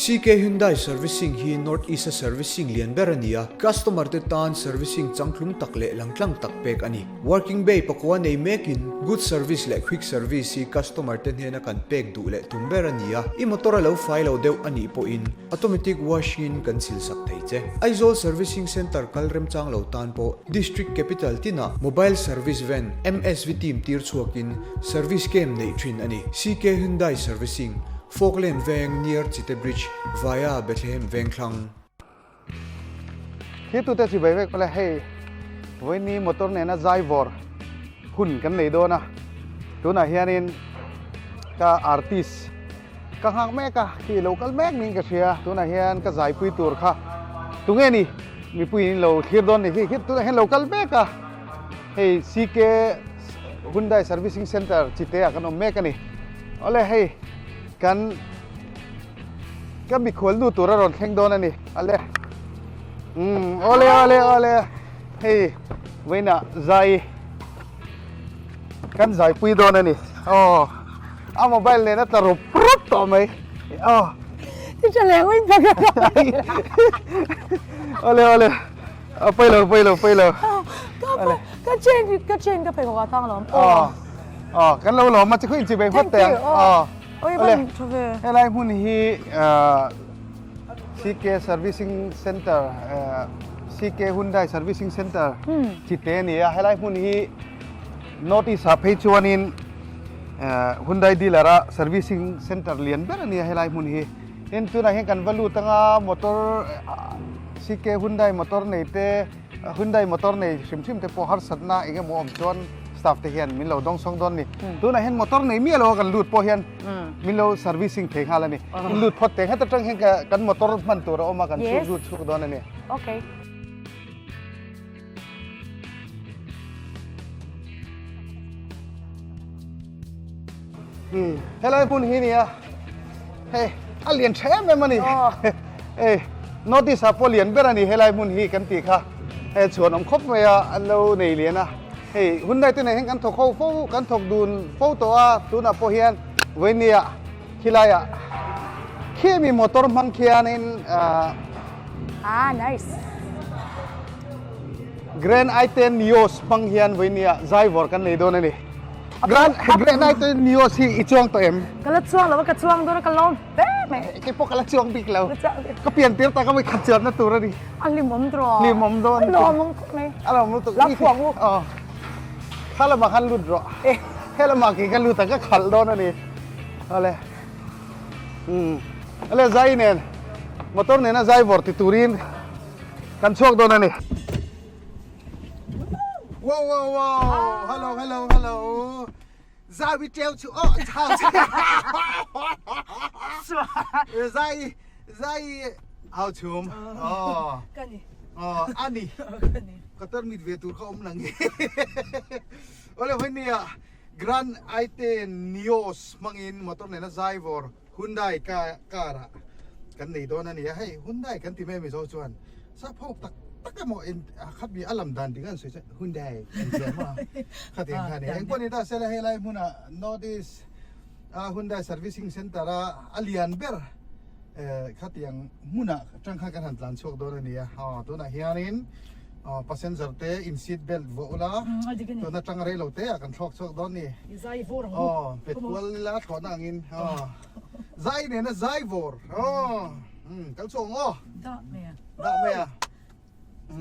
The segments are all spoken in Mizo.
CK Hyundai Servicing hi North East a servicing lian ber a ni a, customer te tan servicing changtlung tak leh langtlang tak pek a ni. Working bay pakua nei mekin good service leh quick service hi customer te hnena kan pek duh leh tum ber a ni a, i motor a lo fai lo deuh a nih pawhin automatic washing in kan sil sak thei che. Aizawl Servicing Centre kal remchang lo tan pawh District Capital tinah Mobile Service Van, MSV team tir chhuakin service camp neih thin a ni. CK Hyundai Servicing, Falkland Veng near Chite Bridge via Bethlehem Vengthlang. Thil tute chi bai vek pawh le hei vawiini motor nena zai vawr hun kan nei dawn a, tunah hianin ka artist ka nghak mek a, khi lo kal mek niin ka hria, tunah hian ka zaipui tur kha tunge ni mipui in lo thlir dawn ni khi tunah hian lo kal mek a, hei CK Hyundai Servicing Center Chite ah kan awm mek a ni, awle hei kan. Ka mikhual nu tur a rawn thleng dawn a ni. Ale. Um, ole, ole, ole. Hei, vawiinah zai kan zai pui dawn a ni. Oh, a mobile nen a tla rup rup tawh mai. Oh. Ti tha leh uin ta ka. Ole, ole. A pawi lo, pawi lo, pawi lo. Ka chain, ka chain ka pheikhawk ah thang lawm. Oh. Oh, kan lo lawm a chi khuin chi bai phawt teng. Oh. Ole, helai hmun hi CK Servicing Center, CK Hyundai Servicing Center chite a ni a, helai hmun hi North East ah phei chuanin Hyundai dealer a servicing center lian ber a ni a helai hmun hi. Tin tunah hian kan va lut anga motor CK Hyundai motor nei te Hyundai motor nei hrim hrim te pawh harsatna eng emaw awm chuan staff te hian min lo dawng sawng dawn a ni. Tunah hian motor nei miah lo a kan lut pawh hian min lo servicing thei nghal a ni. In lut phawt teh heta tang hian kan motor hman tur a awm a kan chhuk lut chhuk dawn a ni. Okay. Helai hmun hi nia hei a lian tha em em a ni hei North East ah pawh lian ber a ni helai hmun hi kan tih kha hei chhuan awm khawp mai a an lo nei lian a hei Hyundai te nen hian kan thawk ho fo kan thawk dun fo tawh a tunah pawh hian vawinia khilaiah khi mi motor hmang khianin ah nice Grand i10 Nios hmang hian vawinia zai vawr kan nei dawn a ni. Grand Grand i10 Nios hi i chuang tawh em? Ka la chuang lo a, ka chuang dawn a, ka lawm hle mai. Kei pawh ka la chuang bik lo. Ka pian tir tak a mai khat chuanna tur a ni. A hlimawm tawh. Hlimawm dawn. A lawmawm khawp mai. A lawm lutuk. La phuang u. Aw. Kha lamah khan lut rawh. He lamah kei ka lut a, ka khalh dawn a ni. Awle. Umm. Awle zai nen motor nena zai vawr ti turin kan chhuak dawn a ni. Wow wow wow hello hello hello zai wi treo chu oh chao zai zai hau chhum oh kani oh ani kani ka tar mit ve tur kha om lang ole hoinia Grand i10 Nios hmangin motor nena zai vawr Hyundai ka car ah kan nei dawn a ni a, hei Hyundai kan ti mai a Mizo chuan sap ho tak tak emaw in khat mi a lam dan ding an sawi chuan Hyundai an ti ang a khatiang kha a ni. Engpawh ni ta sela helai hmunah North East a Hyundai Servicing Centre a a lian ber khatiang hmunah tang khan kan han tlan chhuak dawn a ni a, aw tunah hianin Aw passenger te in seat belt vuah ula tun atang rei lo te ah kan thlawk chhuak dawn ni. Aw pet kual ila thlawhna angin aw zai nena zai vawr aw kal chhuak ang aw. Dah mai a. Dah mai a.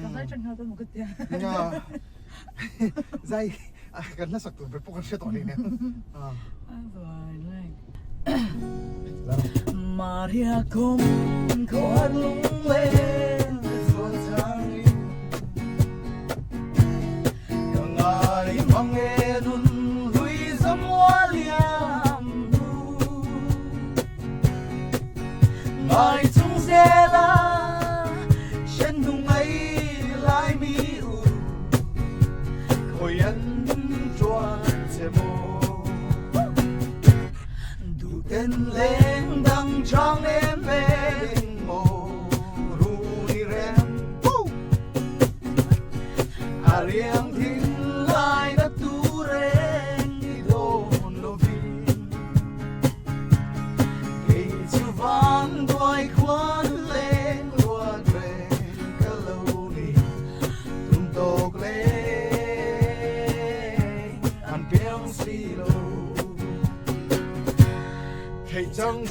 Ka zai tan nghal dawn maw ka tia. Zai kan hlasak tur ber pawh kan hre tawh hlei nen. Maria kum khuar lunglen chuan changin ka ngai mang e nun hlui zamua liam hnu ngai chung zela shen nung ai lai mi u khoi an chuan che mo Duh ten leng dang chang em leng mo ru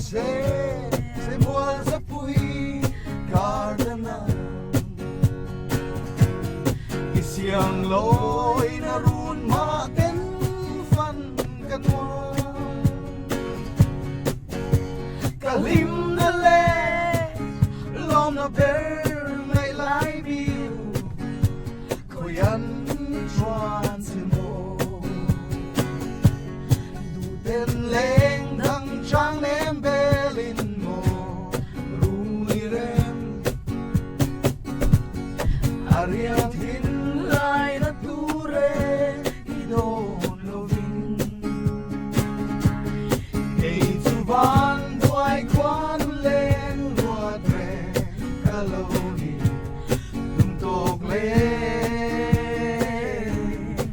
se se mual zapui garden ah I siang lawi na run mah ten fan ka nuam Ka hlim na le lawm na ber ngaih lai biu Khawian chuan che maw Duhten leng dang chang nem belin maw Rui rem A riang thin lai na tur e i dawn lovin Kei chu van duai khuan leng ruat reng ka lo ni Tum tawk le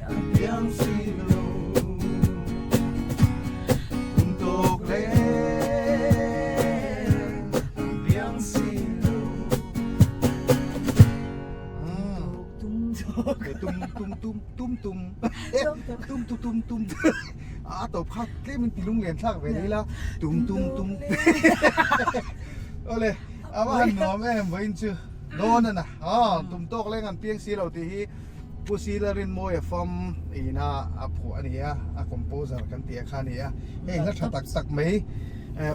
a piang si lo Tum tawk le a piang si lo Tum tawk Tum tum tum tum tum tum tum tum tum a tawp kha tlem in tilung len thlak ve ila tum tum tum awle a va han nuam em vawiin chu dawn a na aw tum tawk leng an piang si lo tih hi Pu Sila Rinmawia fam ina a phuah a ni a a composer kan tih a kha a ni a hei hla tha tak tak mai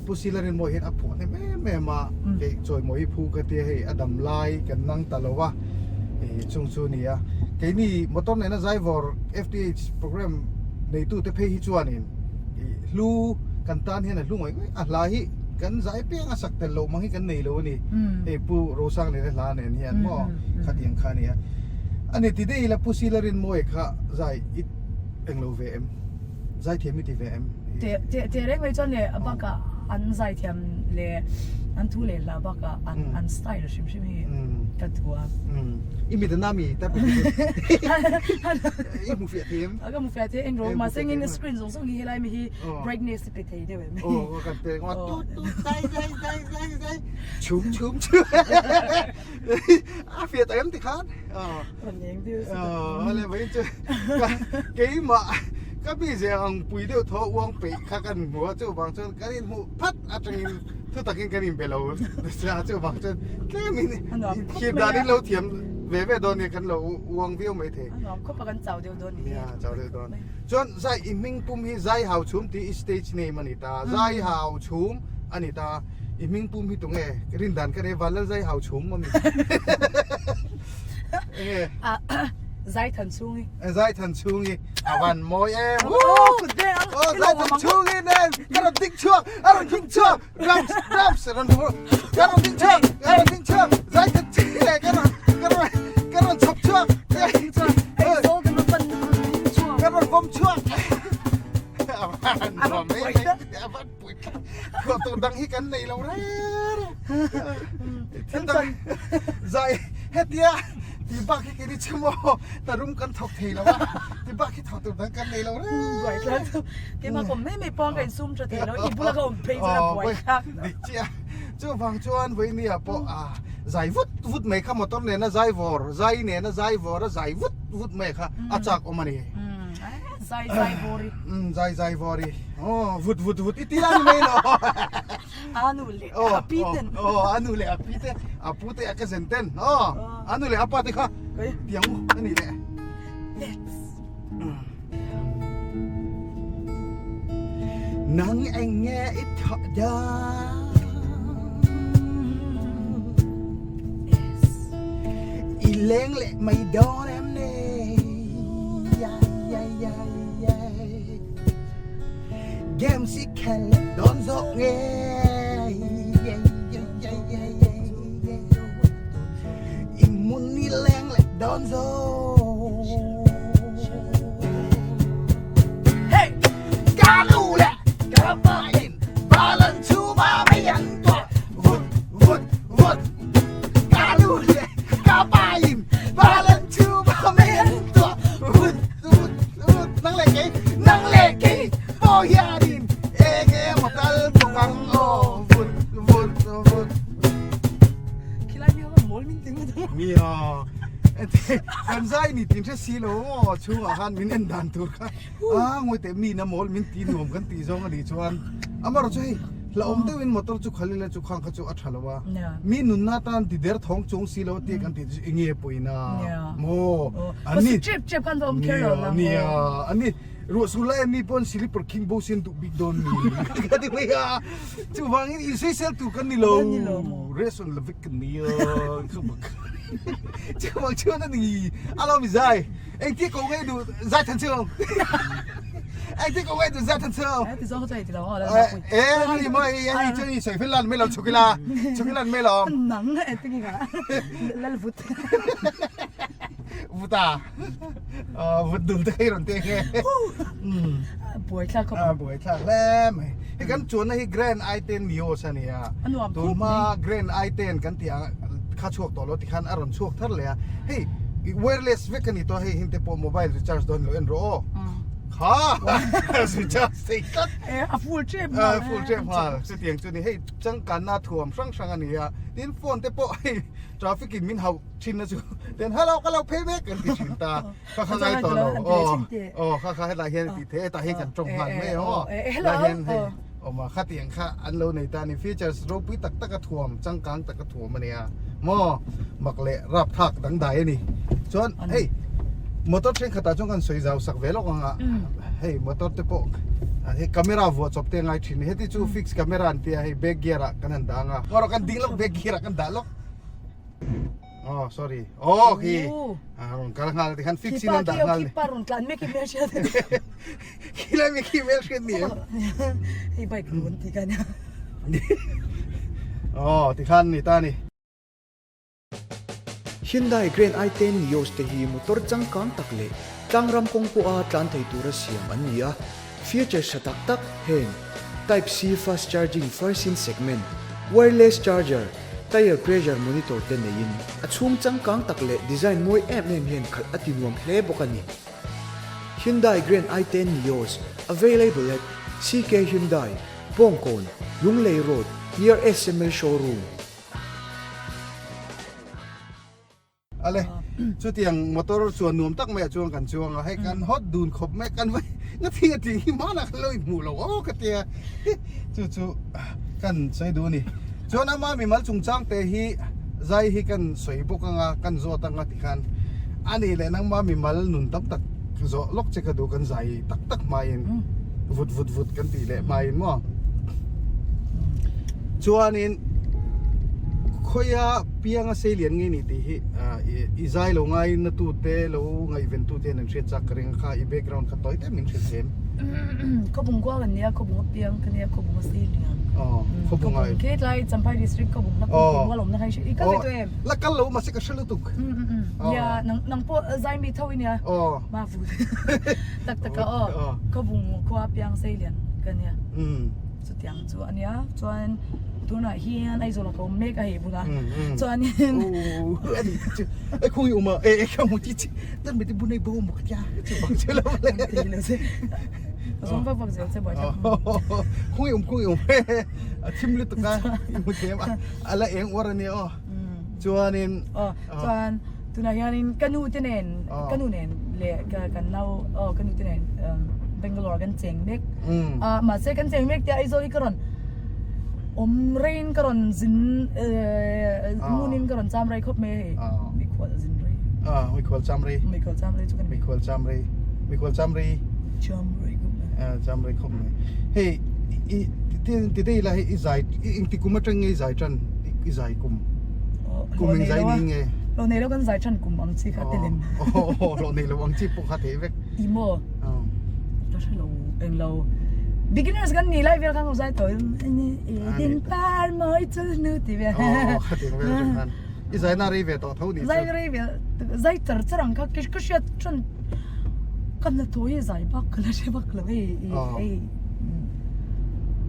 Pu Sila Rinmawia hian a phuah hnem em em a hei chawimawi phu ka tia hei a dam lai kan nang ta lo a ih chung chu a ni a keini motor nena Zaivawr FTH program neitute phei hi chuanin ih hlu kan tan hian a hlu ngawih ngawih a hla hi kan zai piang a sak tel loh mang hi kan nei lo a ni hei Pu Rosangliana hla nen hian maw khatiang kha a ni a a ni ti daih ila Pu Sila Rinmawia kha zai i englo ve em zai thiam i ti ve em Teh teh teh reng mai chuan leh a bakah an zai thiam leh an thu leh hla bakah an an style hrim hrim hi ka duh a. I mit a na mi ta I hmu fiah thei em? Ka hmu fiah thei eng rawh mahse engin screen zawng zawng hi helai mi hi brightness i pe thei deuh em? Aw kan pe ngawt tut tut zai zai zai zai zai chhum chhum chhum a fiah tak em tikhan Rawn eng deuh si Aw ale mai chu keimah ka mi zeng ang pui deuh thaw uang peih kha kan hmu a chuvang chuan kan inhmuh phat atangin Thutakin kan inbe lo nasa chuvang chuan tlemin thlir danin lo thiam ve ve dawn nia kan lo uang viau mai thei. A nuam khawp a kan chau deuh dawn nia. Chau deuh dawn. Chuan zai i hming pum hi Zai Hau Chhum tih i stage name a ni ta. Zai Hau Chhum a ni ta. I hming pum hi tunge? Rindan ka nei Vanlal Zai Hau Chhum a mi. Enge? Zai Than Chhungi. Zai Than Chhungi a van mawi em. Woo! Zai Than Chhungi nen ka rawn ding chhuak. A rawn ding chhuak drums drums a rawn hmu ka rawn ding chhuak a rawn ding chhuak zai khat chi leh ka rawn ka rawn ka rawn chhawp chhuak ka rawn vawm chhuak a van mai a van pui thlak tur dang hi kan nei lo reng thil dang zai hetia ti bak hi kei ni chu maw tarum kan thawk thei lo a ti bak hi thawk tur dang kan nei lo reng buai thlak chu keimah ka awm mai mai pawh ka insum tha thei lo i bula ka awm phei chuan a buai thlak dik chiah chuvang chuan vawinia pawh a zai vut vut mai kha motor nena zai vawr zai nena zai vawr a zai vut vut mai kha a chak awm a ni zai zai vawri zai zai vawri aw vut vut vut i ti a ni mai lo anu leh a pi ten aw anu leh a pi te a pu te a ka zen ten aw anu leh a pa te kha tiang a ni leh let's Nang eng nge i thawh dan I leng leh mai dawn em ni Games i khel dawn zawk nge I mun i leng leh dawn zawk Hey! Ka nu leh ka pa in balan chu ma mai an tuah vut vut vut Ka nu leh ka pa in balan chu ma mai an tuah vut vut vut Nang leh kei nang leh kei pawh hianin eng emaw tal bawk ang aw vut vut vut Khilai mi ho kha mawl min ti ngawt ang. Nia kan zai ni tin hre si lo maw chhungah khan min en dan tur kha a ngawi teh mi na mawl min ti nuam kan tih zawng a nih chuan amarawh chu hei. Hlauhawm deuhin motor chu khalh ila chu khang kha chu a tha lo a. Mi nunna tan ti der thawng chuang si lo tia kan tih te chu enge pawina maw? An ni trip trip khan va awm kher lo lang. Nia, an ni ruah sur lai an ni pawn slipper khing bo sen duh bik dawn ni ka ti mai a. Chuvangin insawisel tur kan ni lo. Ration la vek kan ni a. Chuvang chuan a ni a lo mi zai. Engtia ko ngei duh zai than cheu. Engtia ko ngei duh zai than cheu. Ti zawng chai ti lo ho la. Eh ni mo ai ai chu ni soi fel lan me lo chukila. Chukila me lo. Nang e ti nga. Lal vut. Vuta. Vut dul te khai ron te nge. Buai thlak khawp. Buai thlak hle mai. Hei kan chuanna hi Grand i10 Nios a nia. A nuam khawp mai. Tunhma Grand i10 kan tih ang kha chhuak tawh lo tikhan a rawn chhuak thar leh a. Hei wireless vek a ni tawh a, hei hinte pawh mobile recharge dawn lo en rawh aw. Kha recharge thei tlat. Eh a full tep nghal. A full tep nghal. Chutiang chu ni hei changkanna thuam hrang hrang a ni a. Tin phone te pawh hei traffic in min hauh thin na chu ten hello ka lo phei mek kan ti thin ta. Kha kha ngai tawh lo aw aw kha kha hetlai hian tih theih hetah hian kan tawng nghal mai aw helai hian hei awm a khatiang kha an lo nei ta a ni features ropui tak tak a thuam changkang tak a thuam a nia maw mak leh rapthlak dangdai a ni chuan hei motor thenkhatah chuan kan sawi zau sak ve lawk ang a hei motor te pawh hei camera vuah chawp te a ngai thin heti chu fix camera an tia hei back gear ah kan han dah ang a ngaw rawh kan ding lawk back gear ah kan dah lawk. Oh sorry. Oh khi. Ah ron kal ngal ti khan fix in an dah ngal. Khi pa ron tlan me khi mel hriat. Khi lai me khi mel hriat ni em. Hei bike ron ti kan. Oh ti khan ni ta ni. Hyundai Grand i10 Nios te hi motor changkang tak leh tlangram kawng pawha tlan thei tura siam an ni a. Features tha tak tak heng, Type C fast charging first in segment, wireless charger, tire pressure monitor te neiin a chhung changkang tak leh design mawi em em hian khalh a ti nuam hle bawk a ni. Hyundai Grand i10 Nios available at CK Hyundai, Bawngkawn, Lunglei Road, near SML Showroom. Ale, chutiang motor chuan nuam tak maiah chuan kan chuang a, hei kan hot dun khawp mai kan vai nga thing a tih hi hmanah khan lo inhmuh lo aw ka tia chu chu kan sawi duh a ni. Chuan ama mimal chungchang te hi zai hi kan sawi bawk anga kan zawt anga tikhan a nih leh nangma mimal nun tam tak zawh lawk che ka duh kan zai tak tak hmain vut vut vut kan tih leh hmain maw chuanin khawia pianga sei lian nge ni tih hi i zai lo ngai na tu te lo ngaihven tu te hian an hriat chak ka ring a kha i background kha tawi deuh min hrilh them. Khawbung kual an nia khawbung a piang ka nia khawbung a sei lian. Aw khawbung ai. Khawbung tlai Champhai district khawbung la pui mual awmna kha i kal ve tawh em? La kal lo mahse ka hre lutuk. Nia nang pawh zai mi tho i nia. Aw. Ma vu tak tak a aw khawbung khua piang sei lian ka nia. Chutiang chu a nia chuan tunah hian Aizawl ah ka awm mek a hei bulah chuanin e khung i awm a e ka hmu chi chi tan mi te bunei bo maw ka tia chu bang che lo le ka zawng vak vak zel che buai thlak khung i awm khung i awm a thim lutuk a i hmu thiam a a la eng uar a nia aw chuanin aw chuan tunah hianin ka nu te nen ka nu nen leh ka kan nau aw ka nu te nen Bangalore kan cheng mek a mahse kan cheng mek tia Aizawl hi ka rawn awm reiin ka rawn zin hmunin ka rawn cham rei khawp mai hei mikhual zin rei mikhual cham rei mikhual cham rei chu kan mikhual cham rei mikhual cham rei cham rei khawp mai cham rei khawp mai hei i ti ti dei la hei i zai engti kum atang nge i zai tan i zai kum kum eng zai ni nge lo nei lo kan zai tan kum ang chi kha te lem lo nei lo ang chi pawh kha thei vek i maw ka hre lo eng lo beginners kan ni lai vel khan zai tawh din par mawi chu nu ti vel kha tiang vel atang khan i zai na rei ve tawh tho ni zai rei ve zai char char ang kha ka hriat chuan kan la thaw hi zai bak ka la hre bak lo hei hei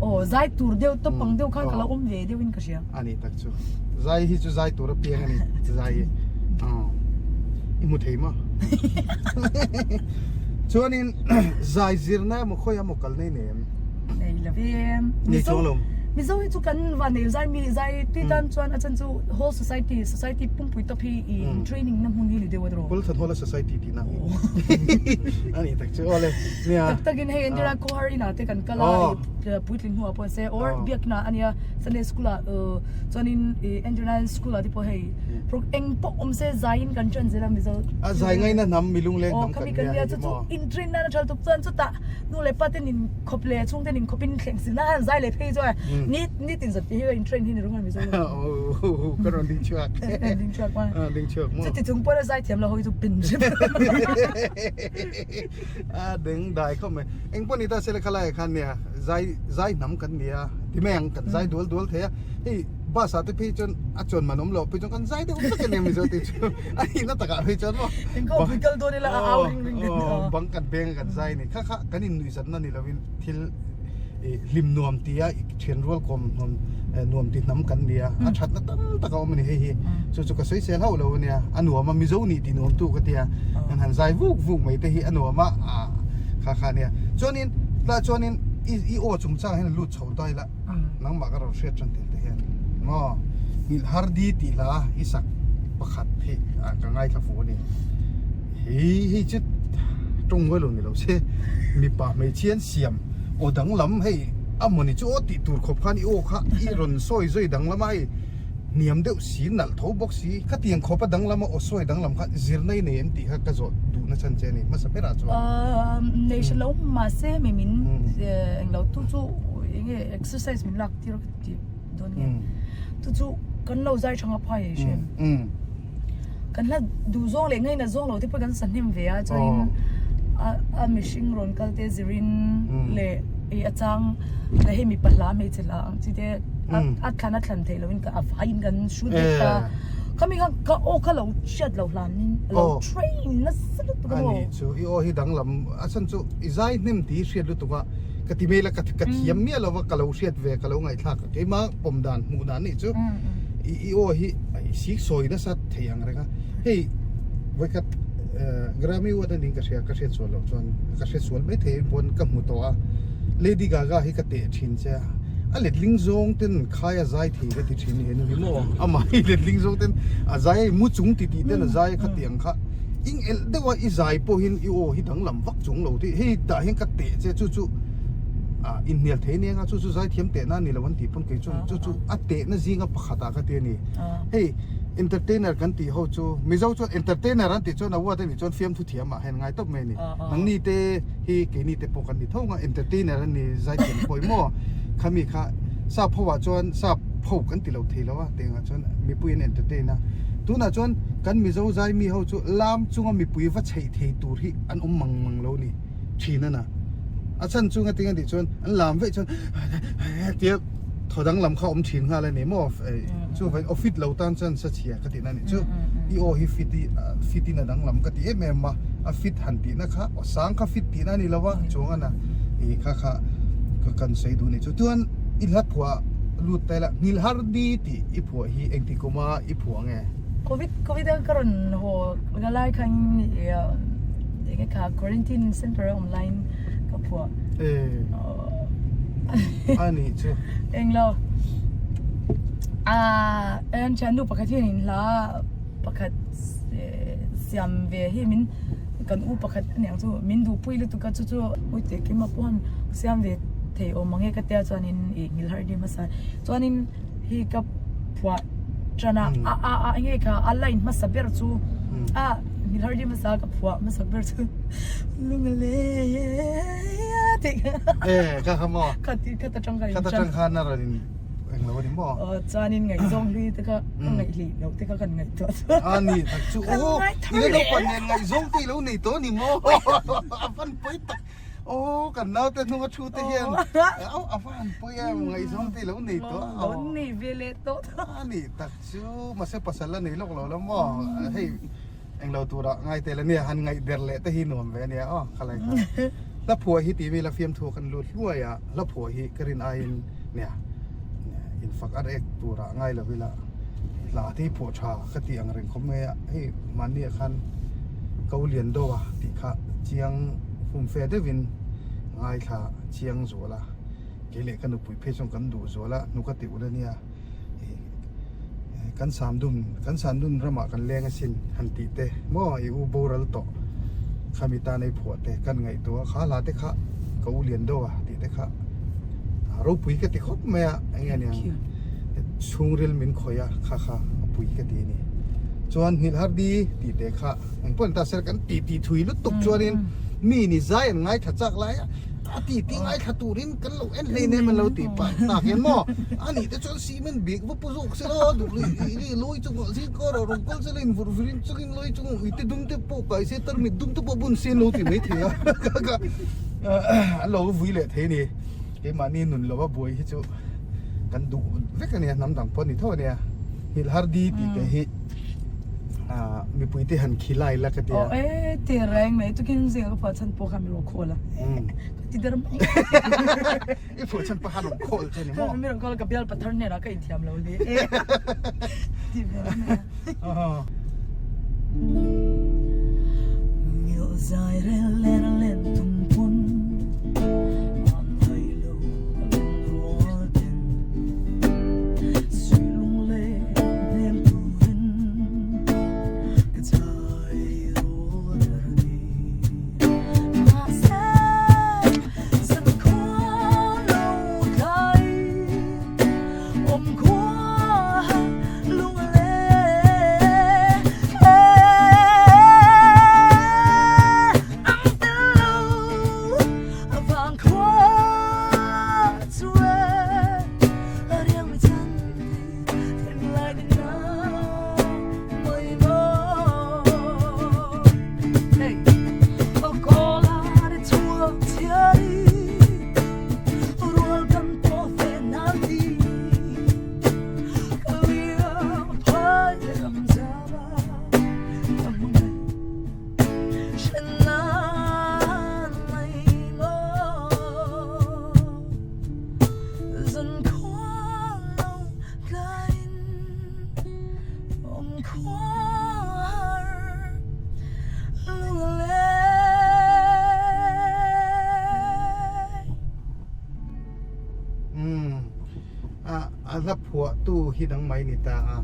aw zai tur deuh tawp ang deuh khan ka lo awm ve deuh in ka hria ani tak chu zai hi chu zai tur a piang ani zai hi i hmu thei maw chuanin zai zirna emaw khawi emaw kal nei nei em nei lo em nei chuang lo. Mizo hi chu kan van nei zai mi zai tui tan chuan a chan chu whole society society pumpui tawp hi i training na hmun hi ni deuh a tiraw. Pulthan hall a society tih na ani tak chu awle nia. Tak takin hei entira khawhar inah te kan kal a i puitling hnuah pawh se or biakna ania Sunday school ah chuanin i entirna school ah te pawh hei eng pawh awm se zaiin kan ṭan zel a Mizo. A zai ngaina hnam milung leng hnam kan nia chu chu in train nan a ṭhal tuk chuan chutah nu leh pa ten in khawp leh chhungte in khawpin thleng si na han zai leh phei chuan ni ni tin zat hi in train hi ni rung a Mizo. Ka rawn ding chhuak. Ding chhuak ma. Ding chhuak maw. Chuti chung pawh a zai thiam lo ho hi chu pin hrep. A ding dai khawp mai. Eng pawh ni ta se le khalai khan nia zai zai hnam kan nia ti mai ang kan zai dual dual thei a. Hei bus ah te phei chuan a chuan man awm loh phei chuan kan zai deuh vek a nia Mizo te chu a nihna takah phei chuan maw. Eng khaw pui kal dawn ila a au ring ring ring aw bang kan beng a kan zai a ni. Kha kha kan innuihzatna ni lovin thil ih hlim nuam tia thian rual kawm nuam nuam ti hnam kan nia a thatna tam tak a awm a ni hei hi. Chu chu ka sawi sel hauh lo a nia a nuam a Mizo nih ti nuam tu ka tia kan han zai vuk vuk mai te hi a nuam a ah kha kha nia. Chuanin tah chuanin i i aw chungchang hian lut chho ta ila nangmah ka rawn hriat tan tel te hian maw nghilh har di tih hla i sak pakhat hi ka ngaithla fuh a ni. Hei hei chu tawng ngawi lo ni lo se mipa hmeichhia an siam aw danglam hei a mawni chu aw tih tur khawp khan i aw kha i rawn sawi zui danglam a hei hniam deuh si nalh tho bawk si khatiang khawpa danglam a aw sawi danglam kha zirna i nei em tih kha ka zawh duhna chhan che a ni hmasa berah chuan. Nei hre lo mahse mi min englo tu chu enge exercise min lak tir ka ti dawn nge tu chu kan lo zai thanga phai ei hre kan hla duh zawng leh ngaina zawng lo te pawh kan sa hnem ve a chuanin a a mihring rawn kal te zirin leh ih a chang leh hei mipa hla hmeichhe hla ang chi te a thlan a thlan theih loh in a vaiin kan shoot vek ta khami khan ka aw kha lo hriat loh hlan in a lo train nasa lutuk a maw ani chu i aw hi danglam a chhan chu i zai hnem tih hi hriat lutuk a ka ti mai la ka ka thiam miah lo va ka lo hriat ve ka lo ngaihthlak a keimah pawm dan hmuh dan nih chu i i aw hi i sik sawi nasa thei ang reng a hei vawikhat Grammy award aning ka hria ka hriat sual loh chuan ka hre sual mai thei pawn ka hmu tawh a Lady Gaga hi ka teh thin che a a letling zawng ten khai a zai thei ka ti thin ni henu hi maw amah hi letling zawng ten a zai a mu chung ti tih ten a zai a khati ang kha ing elh deuh a i zai pawhin i aw hi danglam vak chung lo tih hei tah hian ka teh che chu chu ah inhnial thei ania nga chu chu zai thiam tehna a ni lo an tih pawn kei chuan chu chu a tehna zinga pakhatah ka ti a ni hei entertainer kan tih ho chu Mizo chuan entertainer an tih chuan award a nih chuan fiamthu thiam ah hian ngai tawp mai a ni nangni te hi keini te pawh kan ni tho nga entertainer an ni zai thiam pawh i maw khami kha sap ho ah chuan sap ho kan ti lo thei lo a tengah chuan mipui an entertain a tunah chuan kan Mizo zai mi ho chu lam chunga mipui va chheih thei tur hi an awm mang mang lo ni thin a na a chhan chu ngatinge tih chuan an lam veih chuan tia thaw danglam kha awm thin nghal a ni maw chuvangin aw fit lo tan chuan sa chhia ka tihna a nih chu i aw hi fit i fit in a danglam ka ti em em a a fit han tihna kha aw sang kha fit tihna a ni lo va chuang a na ih kha kha ka kan sawi duh a nih chu chuan i hla phuah lut ta ila nghilh har di tih i phuah hi engti kuma i phuah nge? Covid covid a ka rawn haw la lai khan ih enge kha quarantine center a awm laiin ka phuah. A nih chu. Englo. Ah en thiannu pakhat hian in hla pakhat siam ve hi min kan u pakhat a niang chu min duhpui lutuk a chu chu Uite Kima pawh siam ve thei awm ang e ka tia chuanin ih nghilh har ni hmasa chuanin hi ka phuah tan a a a a enge kha a line hmasa ber chu a nghilh har ni hmasa ka phuah hmasa ber chu lungle tih e ka kha maw kha ti kha ta tang kha kha ta tang khan a rawn in englo a ni maw aw chuanin ngaihzawng hlui te kha ka ngaihhlih loh te kha kan ngaihtuah chuan a ni tak chu aw ila naupang nen ngaihzawng te ilo nei tawh a ni maw a van pawi tak Aw kan naute hnung a thu te hian aw a va han pawi em ngaihzawng te ilo nei tawh a lo nei ve leh tawh a nih tak chu mahse pasal la nei lawk lo la maw hei englo turah ngai tel ania han ngaih der leh te hi nuam ve ania aw khalai kha hla phuah hi tih vel a fiamthu kan lut hluai a hla phuah hi ka rin aiin nia infak ar ek turah ngai lo ila hla te hi phuah tha ka tih ang reng khawp mai a hei mahni ah khan ko lian deuh a tih kha chiang. Fum fe deuhin ngaithla chiang zual a. Kei leh ka nupui phei chuan kan duh zual a, hnu ka ti ulh a nia. Kan sandun, kan sandun ramah kan leng asin han tih te maw i u boral tawh khami tan ei phuah te kan ngaihtuah a, kha hla te kha ka u lian deuh a tih te kha ropui ka ti khawp mai a, eng nge niang chhungril min khawih a kha kha a pui ka ti a ni. Chuan nghilh har di tih te kha eng pawh ni ta se kan ti ti thui lutuk chuanin mi ni zai an ngaithla chak lai a. A ti ti ngaithla turin kan lo en hlei nem an lo ti pah tak hian maw a nih te chuan cement bik va pu zawk se la duh leh ih lawi chung ah zing kar ah rawn kal se la in vawrh vir in chungin lawi chung ui te dum te pawh kai se tarmit dum te pawh bun se an lo ti mai thei a ka an lo vui leh thei a ni keimahni nun lova buai hi chu kan duh vek a nia hnam dang pawh a ni tho a nia nghilh har di tih te hi. Mipui te han khilai la ka ti a. Aw e ti reng mai tukin zing ka phuah chhan pawh kha mi rawn call a. Ka ti der mai. I phuah chhan pawh khan rawn call che ni maw? Mi rawn call a ka bial pathar hnenah ka inthiam lo hle. Ti ve mai a. Ngilh zai rel len len tum pawn an hai lo a len rual ten Sui lung le hnem turin ka chai rawl thar ni. Mahse zan khua lo tlai awm khua lung le ang tel lo vang khua chu e. A hla phuahtu hi dang mai ni ta a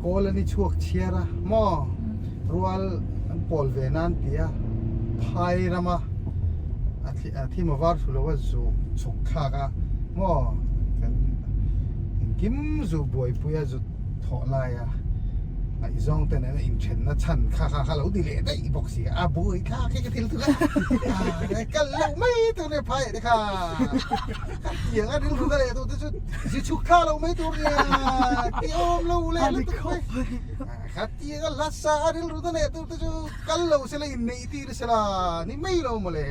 kawl a ni chhuak chhiar a maw rual an pawl ve nan ti a phai rama a thim a var thu lo a zu chhuk thlak a maw kan engkim zu buaipui a zu thawh lai a ngaihzawng te nena inthenna chhan kha kha kha lo ti leh daih bawk si a buai thlak hi ka thil thul a kal loh mai tur nia phai te kha ka tiang a rilru na leh tur te chu zu chhuk thlak loh mai tur nia ti awm lo leh lutuk mai ka tiang a hla sa a rilru na leh tur te chu kal lo sela inneih tir sela ni mai lo mawle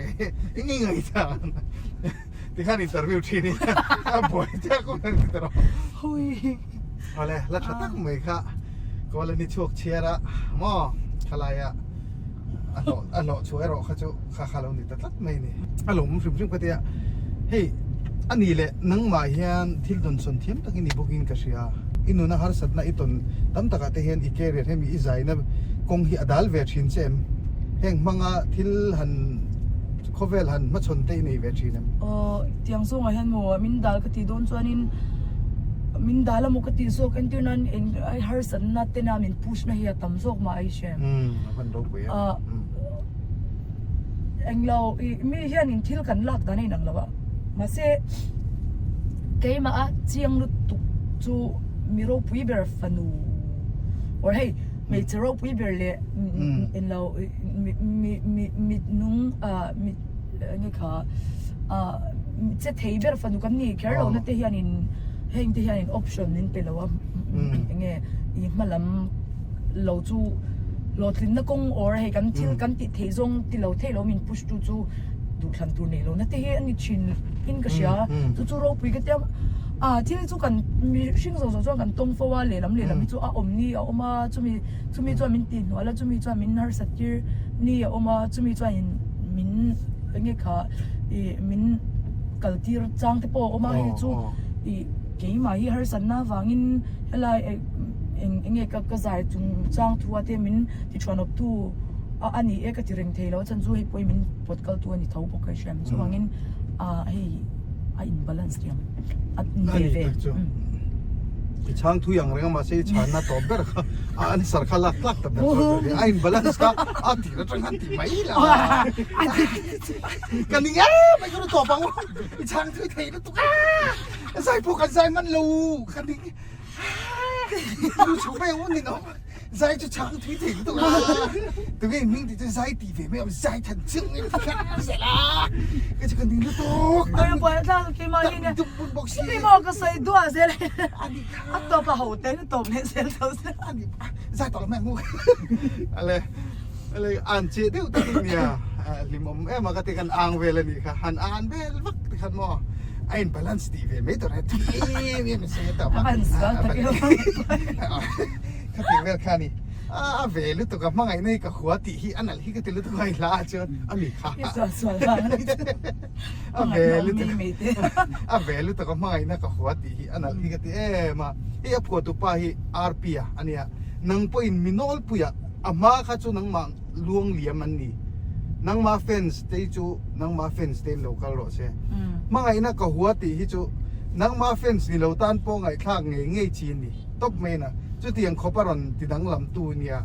eng nge ngaihdan tikhan interview thin i a buai chiah kawng ang ti ta rawh Hui. Awle la tha tak mai kha kawl ani chhuak chhiar a maw thalai a a hlawh a hlawh chhuah erawh kha chu kha kha lo ni ta tlat mai ni. A lawm hrim hrim ka tia hei ani leh nangmah hian thil dawnsawn thiam takin i bawkin ka hria i nuna harsatna i tawn tam takah te hian i career hemi i zaina kawng hi a dal ve thin che em heng hmanga thil han khawvel han hmachhawn te i nei ve thin em? Aw tiang zawngah hian maw min dal ka tih dawn chuanin min dal emaw ka tih zawk entir nan eng ai harsatna tena min push na hi a tam zawk mah a i hre. Umm a van ropui a. Englo i mi hianin thil kan lak dan a inang lo a mahse keimah a chiang lutuk chu mi ropui ber fanu or hei hmeichhe ropui ber leh englo mi mi mi mi nung ah mi enge kha ah che thei ber fanu kan ni kher lo na te hianin heng te hianin option min pe lo a enge i hma lam lo chu hlawhtlinna kawng or hei kan thil kan tih theih zawng ti lo theih lo min push tu chu duhthlan tur nei lo na te hi a ni thin in ka hria chu chu ropui ka tia a thil chu kan mihring zawng zawng chuan kan tawng fo a lehlam lehlam hi chu a awm ni a awm a chumi chumi chuan min tih hnual a chumi chuan min harsat tir ni a awm a chumi chuan in min enge kha ih min kal tir chang te pawh a awm a hei chu ih keimah hi harsatna avangin helai eng enge ka ka zai chung chang thu a te min ti thuan awp tu a a ni e ka ti reng thei lo a chhan chu hei pawh hi min pawt kal tu a ni tho bawk ka hria chuvangin ah hei. a in balance thiam a ve ve. I chhang thui ang reng a mahse i chhanna tawp ber kha a answer kha lak tlak ta ber chu a in balance kha a tir atang khan ti mai la ka ning em mai ka tawp ang i chhang thui thei lutuk a zai pawh kan zai man lo ka ning lu chho mai ang ni no zai chu chhang thui thei lutuk a tunge hming ti chu zai ti ve mai ang zai than chiang em zel a ka chu ka ning lutuk Ai pawh tlang keimah hi nia dum bun bawk si keimah ka sawi duah zel a tawp a ho te a tawp leh zel tho zel ani zai tawh lo mai ang ale ale an che deuh tak in nia hlim awm em a ka ti kan ang vel ani kha han an vel vak ti khan maw a in balance tih ve mai tur a em em se ta a ban zual tak em kha ti vel kha ni a ve lutuk a hmangaih nei ka hua tih hi a nalh hi ka ti lutuk a hla ah chuan a mi kha i sual sual vang ani a ve lutuk a ve lutuk a hmangaihna ka hua tih hi a nalh hi ka ti em a hei a phuah tupa hi RP a ania nang pawhin mi nawlpuia a hma kha chu nangmah luang liam an ni. Nangma fans te hi chu nangma fans te in lo kal rawh se. Hmangaihna ka hua tih hi chu nangma fans ni lo tan pawh ngaihthlak ngei ngei chi a ni tawp mai na. Chutiang khawp a rawn ti danglam tu nia.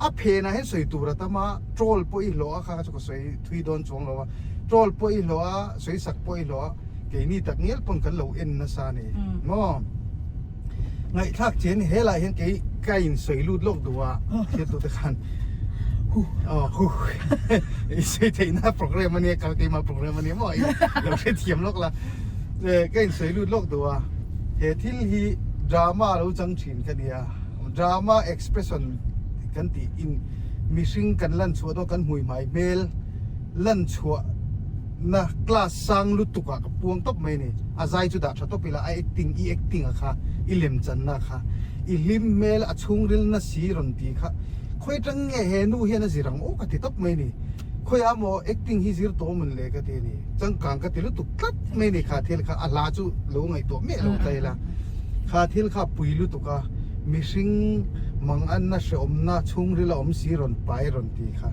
A phenah hian sawi tur a tam a, troll pawh i hlawh a kha chu ka sawi thui dawn chuang lo a. Troll pawh i hlawh a, sawi sak pawh i hlawh a, keini tak ngial pawn kan lo en nasa a ni maw. Ngaihthlak chen helai hian kei ka in sawi lut lawk duh a hriat tute khan hu aw hu i sawi theihna program ania kal keimah program ania maw i lo hrethiam lawk la ka in sawi lut lawk duh a he thil hi drama lo chang thin ka nia drama expression kan tih in mihring kan lan chhuah dawn kan hmui hmai hmel lan chhuah na class sang lutuk ah ka puang tawp mai a ni. A zai chu dah tha tawp ila a acting i acting a kha i lem channa kha i hlim hmel a chhungril na si rawn ti kha khawi atang nge he nu hian a zir ang aw ka ti tawp mai a ni. Khawi ah maw acting hi zir tawh mawn le ka ti a ni. Changkang ka ti lutuk tlat mai a ni kha thil kha a hla chu lo ngaihtuah miah lo ta ila kha thil kha pui lutuk a mihring manganna hreawmna chhungril a awm si rawn pai rawn ti kha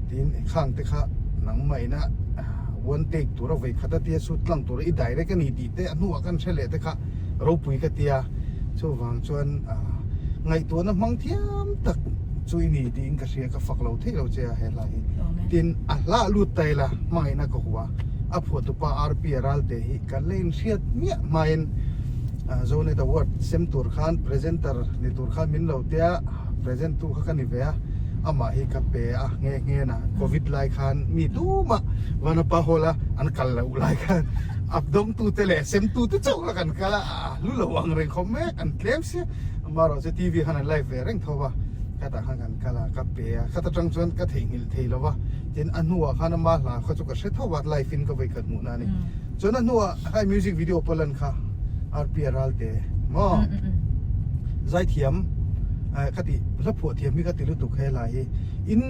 Tin, khang te kha nangmah ina one take tura vawi khat a tia shoot tlang tura i direct a ni tih te a hnuah kan hre leh te kha ropui ka tia. Chuvang chuan ngaihtuahna hmang thiam tak chu i ni tiin ka hria, ka fak lo theih lo che a he hla hi. Tin, a hlah lut ta ila hmangaihna ka hua. A phuahtupa RP a Ralte hi kan la inhriat miah hmain Zonet Award sem tur khan presenter ni tur khan min lo tia present tu kha ka ni ve a. Amah hi ka pe a nghe nghe na covid lai khan mi tumah Vanapa hall a an kal loh lai khan a dawng tu te leh sem tu te chauh kha kan kal a lu lo ang reng khawp mek an tlem sia amaherawh chu TV khan an live ve reng tho va khatah khan kan kal a ka pe a khata tang chuan ka theihnghilh thei lo va tin a hnuah khan ama hla kha chu ka hre tho va live in ka vawi khat hmuh na a ni chuan a hnuah khai music video pawh lan kha RP a Ralte maw zaithiam ka ti hla phuah thiam hi ka ti lutuk he hla hi in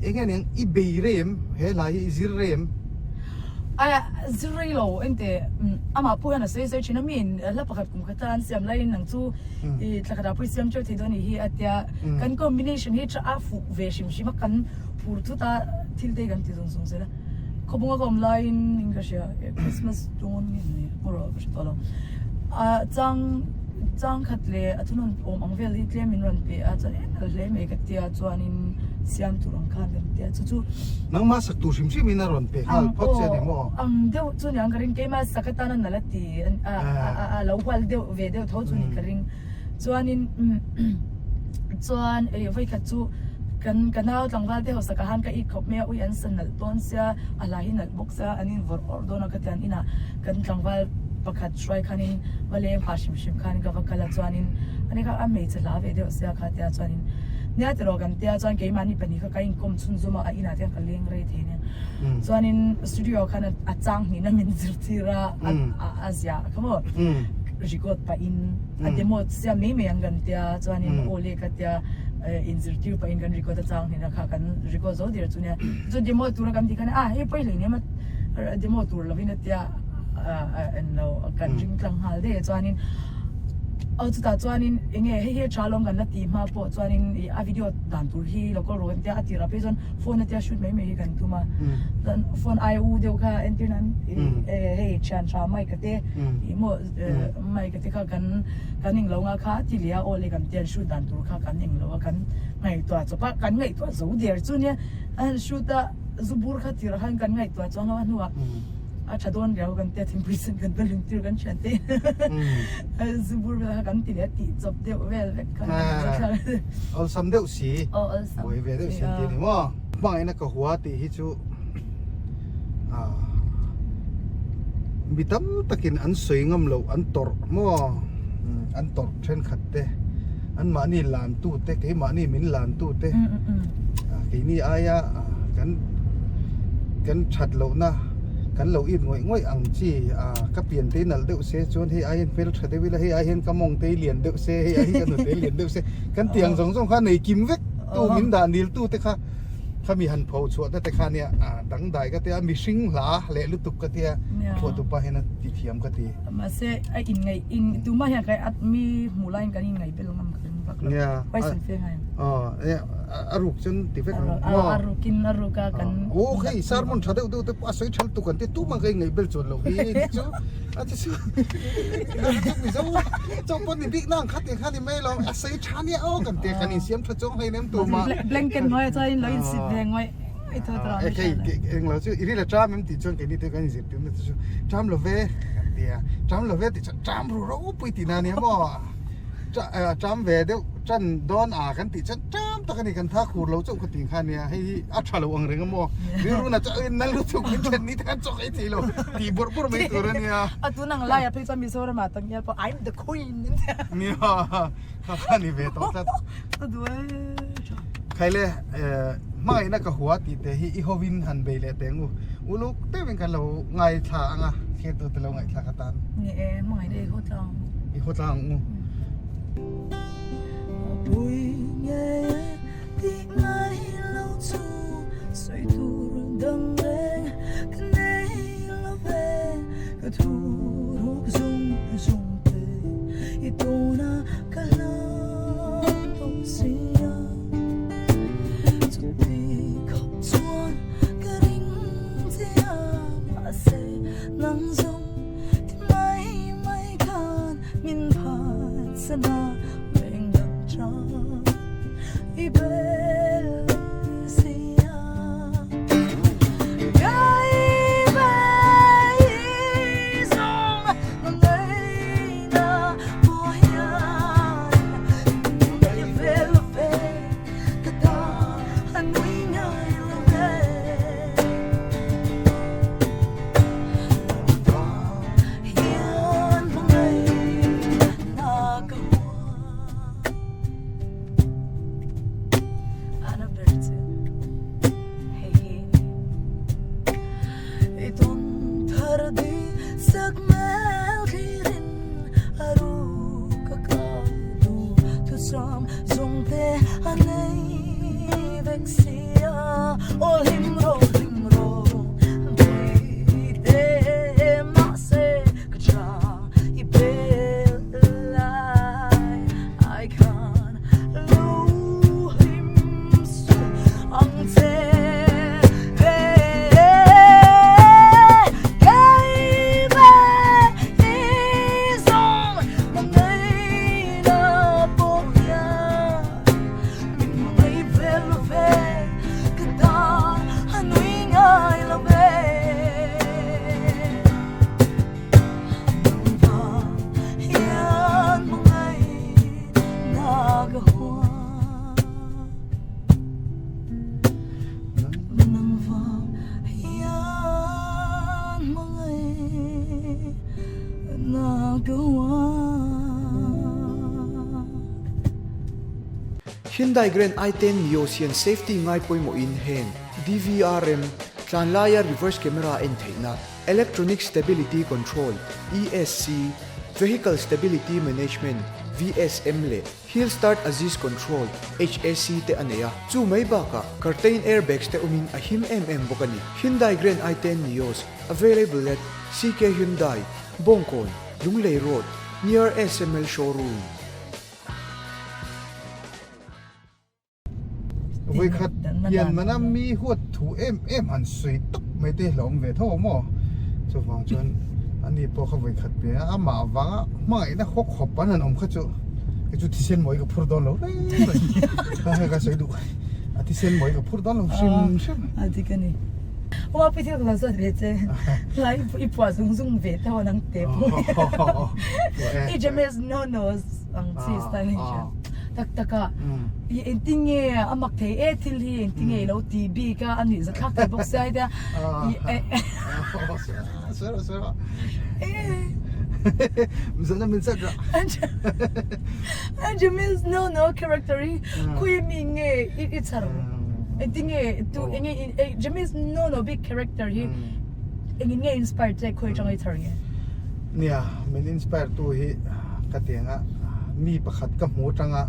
eng nge niang i bei rei em he hla hi i zir rei em? A zir rei lo ente amah pawh hian a sawi sawi thin a mi in hla pakhat kum khat a an siam laiin nang chu i thla khatah pawh i siam teuh thei dawn anih hi a tia kan combination hi tha a fuh ve hrim hrim a kan phur thut a thil te hi kan ti zung zung zel a khawbunga ka awm laiin in ka hria Christmas dawn nge ni erawh ka hre tawh lo a chang Chang khat leh a thunawn awm ang vel hi tlem min rawn pe a chuan en hle mai ka tia chuanin siam tur ang khan kan tia chu chu Nangmah sak tur hrim hrim in a rawn pe nghal phawt che a ni maw? Ang deuh chu niang ka ring keimah sak atana nalh a ti a a lo hual deuh ve deuh tho chu ni ka ring chuanin chuan ih vawikhat chu kan ka nau tlangval te ho sakah khan ka it khawp mai a ui an sa nalh dawn sia a hla hi nalh bawk sia an in vawrh awrh dawn a ka tian inah kan tlangval pakhat hruai khanin va leng phah hrim hrim khan ka va kal a chuanin ani kha a hmeichhe hla ve deuh sia kha tia chuanin nia tiraw kan tia chuan keimahni pahnih kha ka inkawm chhunzawm a a inah te hian ka leng rei thei ania chuanin studio khan a chang hnihna min zirtir a a zia kha maw record pahin a demo siam mai mai ang kan tia chuanin aw le ka tia inzirtir pahin kan record a chang hnihna kha kan record zo der chu nia chuan demo tura kan tih khan a hei pawi hleinem a demo tur lovin a tia. en lo kan ring tlang nghal daih a chuanin Aw chutah chuanin enge hei hi a tha alawm kan la tih hma pawh chuanin ih a video dan tur hi lo call rawh kan tia a tirah phei chuan phone atia shoot mai mai hi kan tum a chuan phone ai u deuh kha entir nan ih hei thian tha mic a te ih maw mic a te kha kan kan englo nga kha a ti leh a aw le kan tia shoot dan tur kha kan englo a kan ngaihtuah chawp a kan ngaihtuah zo der chu nia a han shoot a zu bur kha tirah khan kan ngaihtuah chuang lo a hnuah a tha dawn riau kan tia thingpui sen kan va lim tir kan thian te zu bur vel kha kan ti leh a tih chawp deuh vel vek kha awlsam deuh si aw awlsam buai ve deuh si an ti a ni maw hmangaihna ka hua tih hi chu mi tam takin an sawi ngam loh an tawrh maw an tawrh thenkhat te an mahni lan tu te keimahni min lan tu te keini aia kan kan that lohna kan lo it ngawih ngawih ang chi ka pian te nalh deuh se chuan hei ai hian hmel tha deuh ila hei ai hian ka mawng te lian deuh se hei ai hian ka hnute lian deuh se kan tiang zawng zawng kha nei kim vek tu min dah nil tu te kha khami han pho chhuah na te kha nia dangdai ka tia mihring hla leh lutuk ka tia phuahtu pa hian a ti thiam ka ti. Mahse a inngaih in tumah hian kai at mi hmuh laiin kan inngaih bel ngam ka ring vak lo. Question fe ngai. A ruk chuan ti vek ang. A rukin a ruk a kan. Aw hei sermon tha deuh deuh te pawh a sawi tha lutuk an ti tumah ka inngaih bel chuan lo hi ti chu a ti si. Mizo chaw pawh ni bik na ang kha ti kha ni mai lo a sawi tha nia aw kan tia kan insiam tha chuang hleinem tumah. Blanket hnuaiah chuan in lo insit ve ngawih. Kei englo chu i rila tram em tih chuan keini te kan inzirtir na te chu tram lo ve kan ti a, tram lo ve tih chuan tram ru ropui tih na ania maw tram ve deuh tan dawn a kan tih chuan tram tak a ni kan tha khur lo chauh ka tih kha ania hei hi a tha lo ang reng a maw rilru na chuan in na lutuk min then ni te khan chaw ka ei thei lo tih bawrh bawrh mai tur ania. A tun ang laiah phei chuan Mizoram ah tak ngial pawh I'm the queen nia kha kha ni ve tawh tlat. Ka duh e. Khaile hmangaihna ka hua tih te hi i hovin han bei leh teng u. Uluk deuhin kan lo ngaithla ang a, thirtu te lo ngaihthlak atan. Ni e, hmangaihna i haw tlang ang u. I haw tlang ang u. Pui nge tih ngai lo chu sawi tur dang reng ka nei lo ve ka thu ruk zung zung te i tuna ka hlau tawh si a chuti khawp chuan ka ring che a mahse nang zawng ti mai mai khan min phatsan a meng dang tang i bel si a Gai ve i zawng nang na pawh hian Ngai ve lo ve ka ta a nui ngai lo ve Hian hmangaih na ka hua Ana ber chu hei hi I tawn thar di sak mel khirin a ruk a ka du thu sam zawng te a nei vek si a aw hlim ro hlim ro pui te mahse ka tha i bel lai ai khan lo hlim su ang che Hyundai Grand i10 Nios hian safety ngai pawimawhin heng DVRM, tlanlaia reverse camera en theihna, Electronic Stability Control, ESC, Vehicle Stability Management, VSM, leh Hill Start Assist Control, HAC, te a nei a, chu mai bakah curtain airbags te awmin a him em em bawk a ni. Hyundai Grand i10 Nios, available at CK Hyundai, Bawngkawn, Lunglei Road. Near SML Showroom. Vawikhat pian mana mi huat thu em em han sawi tak mai te hlauhawm ve tho maw? Chuvang chuan ani pawh kha vawikhat pian a, amah avanga hmangaihna khawk khawp an han awm kha chu kei chu thisen mawi ka phur dawn lo reng reng kha hei ka sawi duh a thisen mawi ka phur dawn lo hrim hrim. A dik a ni. Aw pi thil ka lo zawt ve che lai i phuah zung zung ve tho a nang te pawh i James no no ang chi style hi hria tak tak a i engtin nge a mak thei e thil hi engtin nge i lo ti bik a a nuih za thlak thei bawk sia hei tia i James no no character hi khawi mi nge i chhar engtin nge tu enge James no no bik character hi engin nge inspire che khawi atanga i chhar nge? Nia, min inspire tu hi ka tianga mi pakhat ka hmu atanga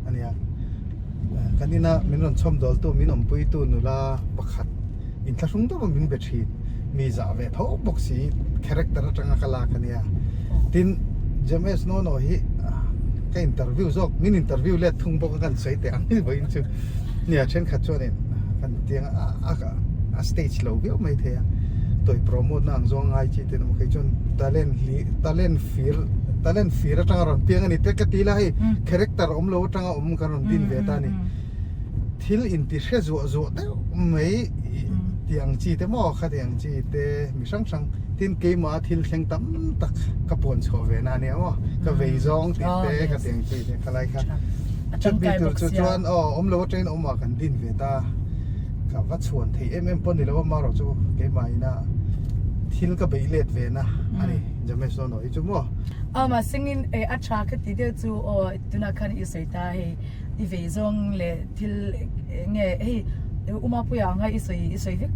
ania kan ina min rawn chhawm dawl tu min awmpui tu nula pakhat inthlahrung deuh a min be thin mi zah ve tho bawk si character atanga ka lak ania tin James Nono hi ka interview zawk min interview let thung bawk a kan sawi teh ang vawiin chu nia thenkhat chuanin kan tianga a stage lo viau mai thei a tawi promote na ang zawng ngai chi te emaw kei chuan talent hli talent fir talent fir atanga rawn piang a ni te ka ti la hei character awm lo atanga awm kan rawn din ve ta a ni thil inti hre zuah zuah deuh mai tih ang chi te maw kha tih ang chi te mi hrang hrang tin keimah thil thleng tam tak ka puan chhuah ve na a nia maw ka vei zawng tih te ka tih ang chi te khalai kha chutmi tur chu chuan aw awm lo atangin awm ah kan din ve ta. Ka va chhuan thei em em pawh ni lo a marawh chu keimah ina thil ka beih let ve na a ni James Nono hi chu maw. A mahsengin e a tha ka ti deuh chu aw tunah khan i sawi ta hei i vei zawng leh thil nge hei U Mapuia anga i sawi i sawi vek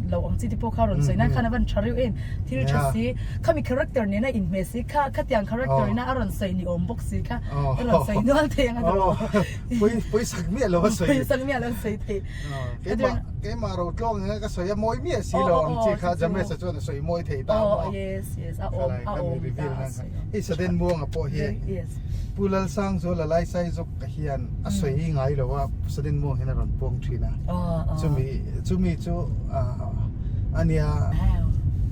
lo ang chi te pawh kha rawn sawi nan khan a van tha reuh em thil tha si khami character nena inhmeh si kha khatiang character ina a rawn sawi ni awm bawk si kha a rawn sawi nual thei ang a tawh. Pui puisak miah lo a sawi. Puisak miah lo a sawi thei. Keimah keimah ro tlawng anga ka sawi a mawi miah si lo ang chi kha James-a chuan a sawi mawi thei ta maw. Yes yes a awm a awm ta a sawi. Hei Saden Muanga pawh hi Pu Lalsangzuala Laisai zawk ka hian a sawi ngai lo a Saden Muang hian a rawn puang thin a. Chumi chumi chu a nia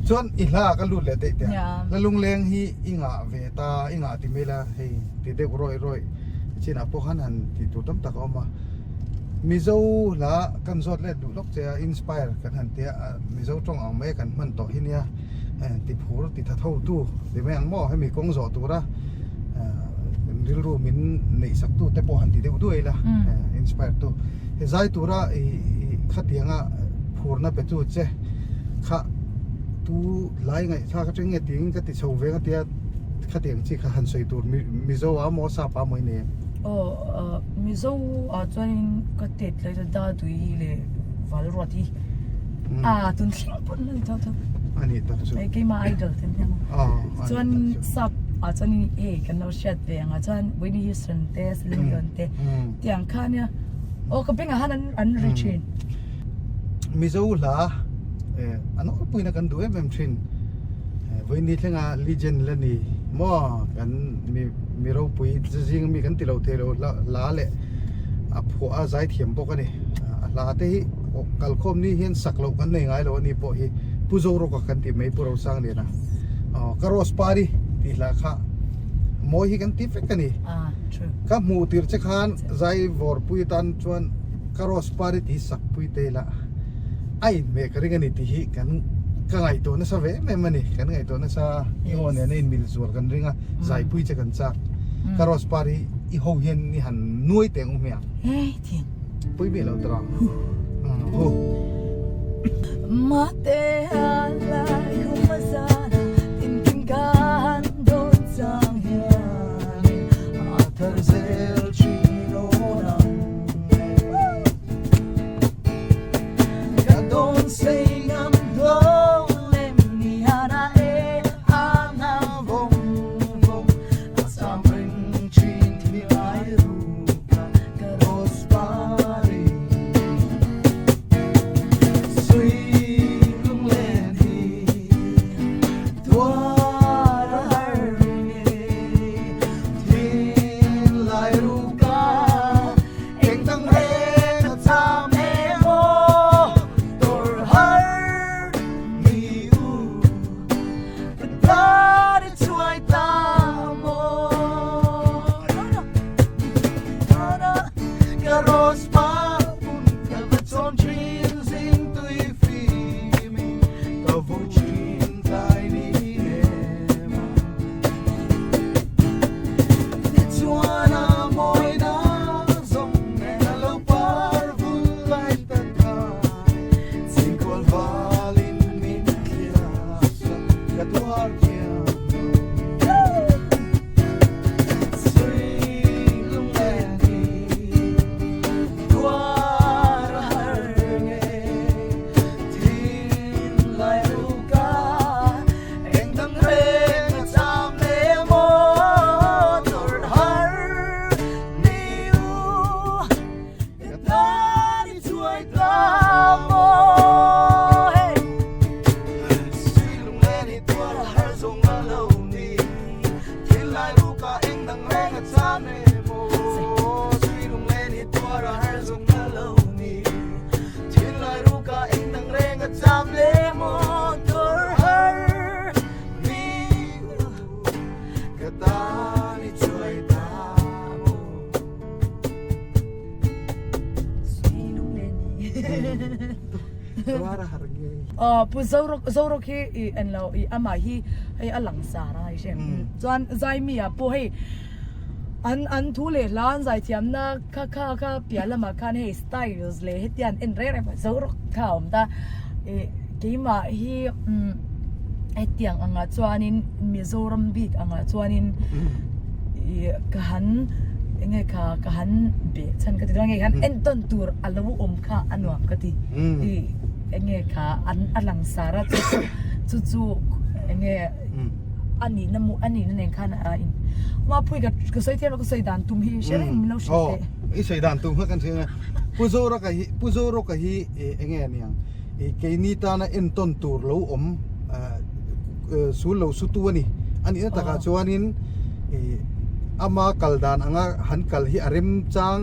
chuan i hla ka lut leh daih teh a. La lungleng hi i ngah ve ta i ngah ti mai la hei ti deuh rawih rawih. Chinah pawh khan han tih tur tam tak a awm a, Mizo hla kan zawt let duh lawk che a, inspire kan han tia a, Mizo tawng ang mai kan hman tawh hi nia, ti phur ti tha tho tu ti mai ang maw hemi kawng zawh tura rilru min neih sak tu te pawh han ti deuh duai la, inspire tu he zai tura i khatianga phurna pe tu che kha tu lai ngaihthlak atang nge tiin ka ti chho veng a tia. Khatiang chi kha han sawi tur Mizo a maw Sap a maw i nei em? Aw Mizo ah chuanin ka tet lai chuan Dadui leh Valruat hi a tun thleng pawn a ni tho tho. A nih tak chu. Hei keimah idol te nia maw. Chuan Sap ah chuanin hei kan lo hriat ve ang ah chuan Whitney Houston te Celine Dion te tiang kha nia aw ka bengah khan an ri thin. Mizo hla a nawlpuina kan duh em em thin. Vawiin thlenga legend la ni maw kan mi mi ropui zing ami kan ti lo thei lo hla leh a phuah a zai thiam bawk a ni a hla te hi kalkhawm ni hian sak loh kan nei ngai lo a ni pawh hi Pu Zorawka kan tih mai Pu Rosangliana aw ka rose pari tih hla kha mawi hi kan ti vek a ni ka hmuh tirh che khan zai vawrpui tan chuan ka rose pari tih sak pui te ila. A inhmeh ka ring a ni tih hi kan ka ngaihtuah nasa ve em em a ni kan ngaihtuah nasa i haw nen a inmil zual kan ring a zaipui che kan chak ka rose par hi i ho hian i han nuai teh ang u hmiang pui miah lo tawh ang hu. Mate a lai khumazana tinkim kan dawn chang hian a thar zel thin awn ang e. Ka dawn sei ngam dawn lem ni hana e a nga vawng vawng a sam reng thin thi lai ruka ka rose pari Sui lung len hi. Tuar a har nge. Aw Pu Zorok Zorok hi i en lo i amah hi hei a langsar a i hre chuan Zaimi ah pawh hei an an thu leh hla an zaithiamna kha kha kha piah lamah khan hei styles leh hetiang an en reng reng a Zorok kha a awm ta ih keimah hi umm hetiang angah chuanin Mizoram bik angah chuanin ih ka han enge kha ka han beh chhan ka ti dawn nge khan entawn tur a lo awm kha a nuam ka ti ih enge kha an a langsar a chu chu chu chu enge a nihna mu a nihna nen khan a in Mapuii ka ka sawi thiam lo ka sawi dan tum hi hre reng min lo hrilh teh. Aw i sawi dan tum kha kan hria anga Pu Zoraka hi Pu Zoroka hi enge a niang ih keini tana entawn tur lo awm sul lo su tu a ni a nihna takah chuanin ih ama kal dan anga han kal hi a remchang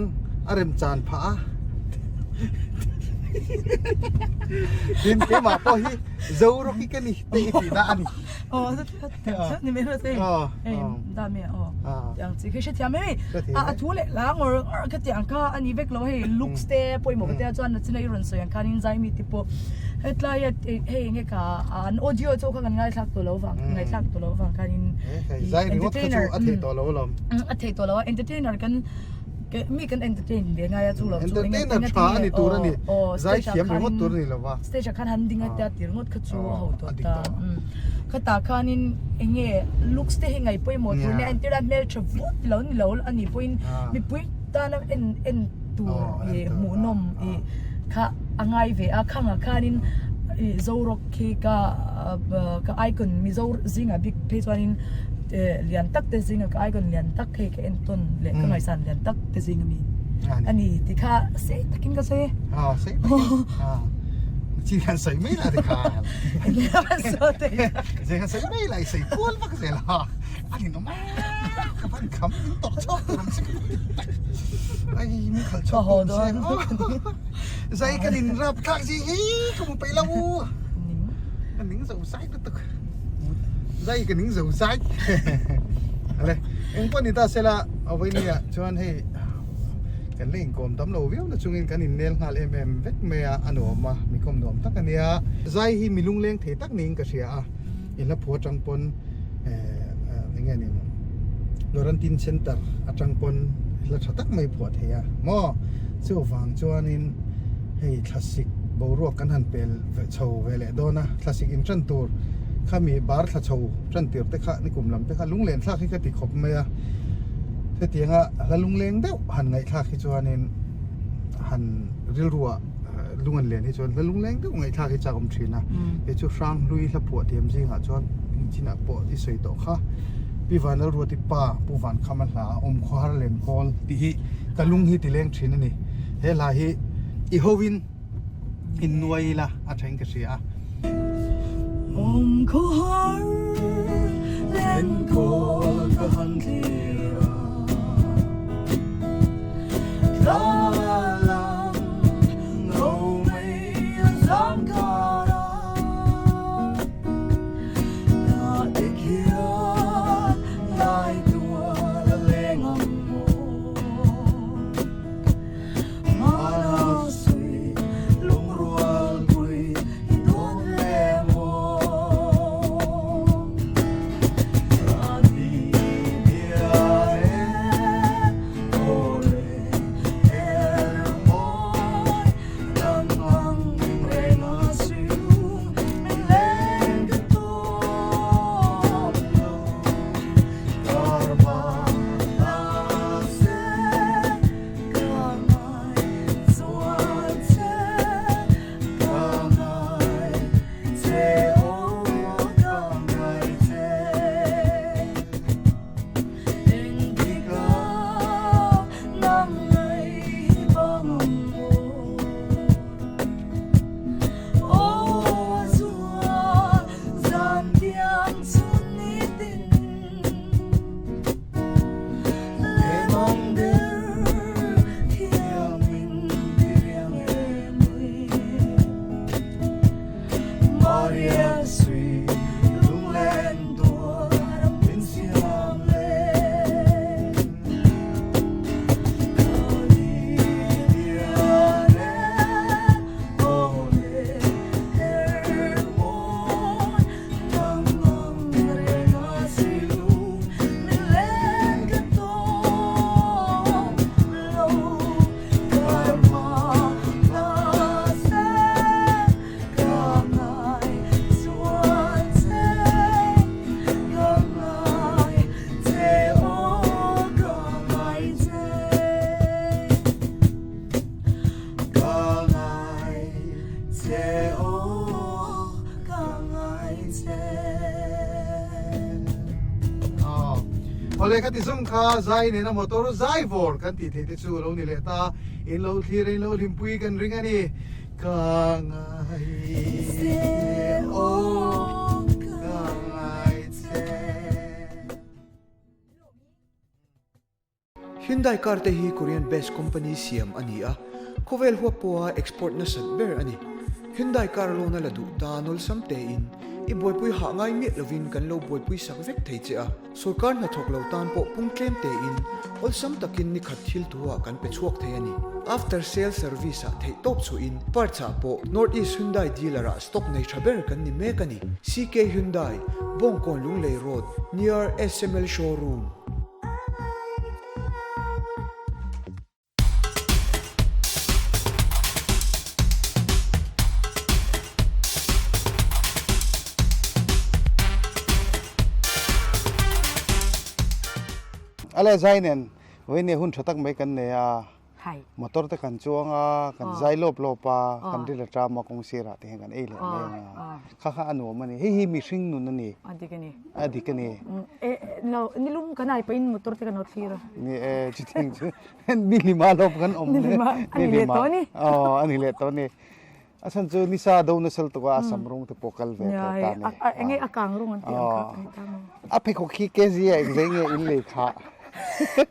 a remchan phah a tin keimah pawh hi Zoroki ka ni te i tihna a ni. Aw ni mai rawh se hei da me aw tiang chi khi hrethiam mai mai a thu leh hla ngawr ngawr kha tiang kha a ni vek lo hei looks te pawimawh ka tia chuan nachina i rawn sawi ang khanin zai mi te pawh hetlai a hei enge kha an audio chu kha kan ngaithlak tawh lo vang ngaihthlak tawh lo vang khanin zai ringawt kha chu a theih tawh lo alawm a theih tawh lo a entertainer kan mi kan entertain ve ngai a chu lo chu entertainer tha a ni tur a ni zai thiam ringawt tur a ni lo va stage ah khan han ding a tia tir ngawt kha chu a ho tawh ta khatah khanin eng nge looks te hi ngaih pawimawh tur nia entir a hmeltha vut lo ni lo a nih pawhin mipui tana en en tur ih hmuhnawm ih kha a ngai ve a khangah khanin ih Zorok khi ka ka icon Mizo zingah bik phei chuanin lian tak te zingah ka icon lian tak hei ka entawn leh ka ngaihsan lian tak te zing ami a ni tih kha sei takin ka sawi a sei takin chi han sawi mai la ti kha zai han sawi mai la i sawi kual vak zel a a ni nawm ka van kham in tawrh chhuak tur ang che ka ti tak ai min khalh chhuak tur ang che zai kan in rap thlak zing hi ka mu peih lo ka ning zo zai lutuk zai ka ning zo zai ale eng pawh ni ta sela awainia chuan hei kan la inkawm tam lo viau na chungin kan innel nghal em em vek mai a a nuam a mi kawm nuam tak a nia zai hi mi lungleng thei tak niin ka hria a i hla phu atang pawn eh eng nge ni Quarantine Center atang pawn hla tha tak mai phuah thei a maw chuvang chuanin hei thlasik boruak kan han pel chho ve leh dawn a thlasik in tan tur khami bar thla chho tan tir te kha nikum lam te kha lunglen thlak hi ka ti khawp mai a hetianga hla lungleng deuh han ngaihthlak hi chuanin han rilruah lung an len hi chuan hla lungleng deuh ngaihthlak hi chak awm thin a kei chu Hranghlui hla phuah thiam zingah chuan chinah pawh i sawi tawh kha Pi Vanlalruati pa Pu Vankhama hla a awm khawhar len kawl tih hi ka lung hi ti leng thin a ni he hla hi i ho in in nuai ila a tha in ka hria a. Awm khawhar len kawl ka han thlir a. Awle ka ti zawng kha zai nena motor zai vawr kan tih theih te chu a lo ni leh ta. In lo thlir a in lo hlimpui kan ring a ni. Ka ngai che aw ka ngai che. Hyundai car te hi Korean based company siam a ni a, khawvel huap pawha export nasat ber a ni. Hyundai car loan a la duh ta nawlsam tein i buaipui hah ngai miah lovin kan lo buaipui sak vek thei che a, sorkar hnathawk lo tan pawh pung tlem tein awlsam takin ni khat thil thu ah kan pe chhuak thei a ni. After sale service ah theih tawp chhuahin parts ah pawh North East Hyundai dealer ah stock nei tha ber kan ni mek a ni. CK Hyundai, Bawngkawn Lunglei Road, near SML Showroom. Ale zai nen vawiin hun tha tak mai kan nei a. Motor te kan chuang a, kan zai lawp lawp a, kan ril a ṭam a, kawng sirah te hian kan ei leh leng a. Kha kha a nuam a ni. Hei hi mihring nun a ni. A dik a ni. A dik a ni. No, nilum kan ai pahin motor te kan lo thlir a. Ni e, chuting chu nilima lawp kan awm. Nilima, a ni leh tawh a ni. Aw, a ni leh tawh a ni. A chhan chu nisa do nasal tuk a, a sam rawng te pawh kal ve thei ta ni. Enge a kang rawng an tih ang kha a ni ta maw? A pheikhawk khi kg ah engzei nge in lei kha?